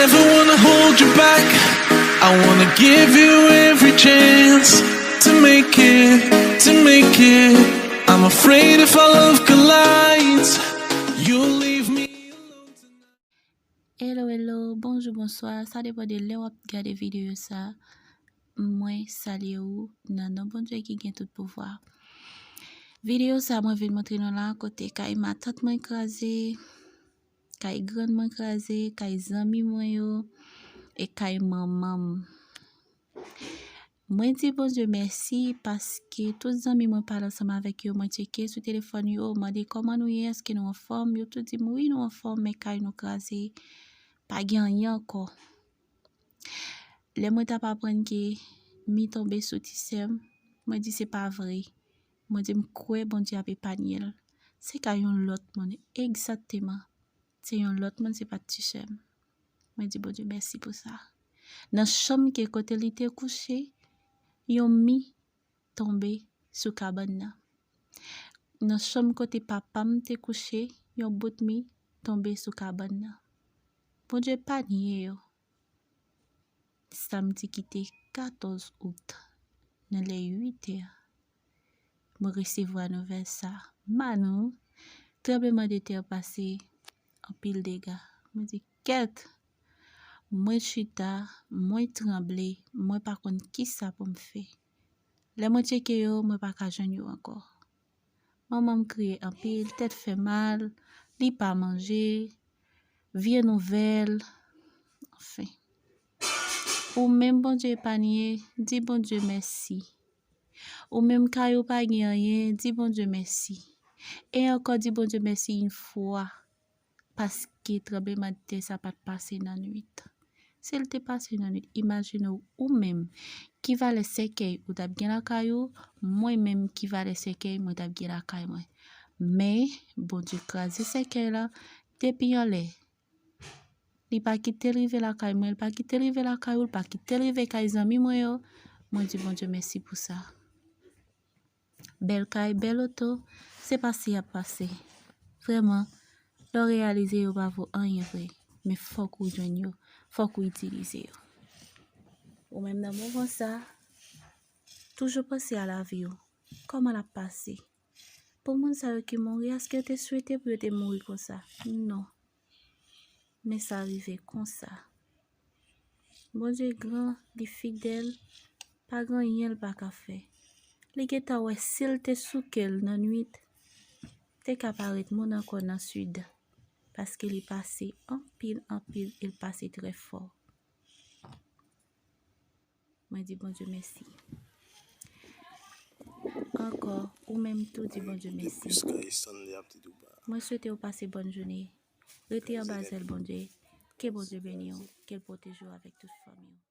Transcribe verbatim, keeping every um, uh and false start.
Never wanna hold you back. I wanna give you every chance to make it, to make it. I'm afraid if our love collides, you'll leave me alone tonight. Hello, hello, bonjou, bonswa. Sa depann de lè w ap gade videyo sa. Mwen salye ou nan non Bondye ki gen tout pouvwa. Videyo sa mwen vin montre nou la kote kay matant mwen kraze, kay grann mwen kraze, kay zanmi mwen yo, e kay manman m. Mwen di Bondye mèsi paske tout zanmi mwen pale ansanm avèk yo, mwen tcheke sou telefòn yo, mande kòman nou ye, èske nou anfòm, yo tout di m wi nou anfòm, men kay nou kraze, pa gen anyen ankò. Lè mwen t ap aprann ke mi tonbe sou ti sè m, mwen di se pa vre. Mwen di m kwè Bondye ap epanye l. Se ka yon lòt moun, egzakteman. Se yon lòt moun, se pa t ti sè m. Mwen di Bondye mèsi pou sa. Nan chanm ke kote li te kouche, yon mi tonbe sou kabann nan. Nan chanm kote papa m te kouche, yon bout mi tonbe sou kabann nan. Bondye epanye yo. Samdi ki te katòz out, nan lè uit è, mwen resevwa nouvèl sa. Manou, tranblemanntè pase anpil dega. Mwen di, kèt! Mwen chita, mwen tranble, mwen pa konn kisa pou m fè. Lè mwen tcheke yo, mwen pa ka jwenn yo ankò. Manman m kriye anpil, tèt fè mal, li pa manje, vye nouvèl, anfen. Ou menm Bondye epanye, di Bondye mèsi. Ou menm kay ou pa gen anyen, di Bondye mèsi. E ankò di Bondye mèsi yon fwa. Paske tranblemanntè sa pa t pase nan nwit. Si l te pase nan nwit, imajine w ou menm ki valè sèkèy ou t ap gen lakay ou, mwen menm ki valè sèkèy mwen t ap gen lakay mwen. Men, Bondye kraze sèkèy la depi anlè. Li pa kite l rive lakay mwen, li pa kite l rive lakay ou, li pa kite l rive kay zanmi mwen yo. Mwen di Bondye mèsi pou sa. Bèl kay, bèl oto, se pase y ap pase. Vrèman, lè w reyalize yo pa vo anyen vre, men fòk ou jwenn yo, fòk ou itilize yo. Ou menm nan moman sa, toujou panse a lavi w, kòman l ap pase. Pou moun sa yo ki mouri, èske yo te swete pou yo te mouri konsa? Non. Men sa rive konsa. Bondye gran, li fidèl, pa gen anyen l pa ka fè. Li gentan wè si l te souke l nan nwit, te ka parèt moun ankò nan sid, paske li pase anpil, anpil, e l pase trè fò. Mwen di Bondye mèsi. Ankò, ou menm tou di Bondye mèsi. Mwen swete w pase bòn jounen. Rete anba zèl Bondye. Ke Bondye beni w. Ke l pwoteje w avèk tout fanmi w.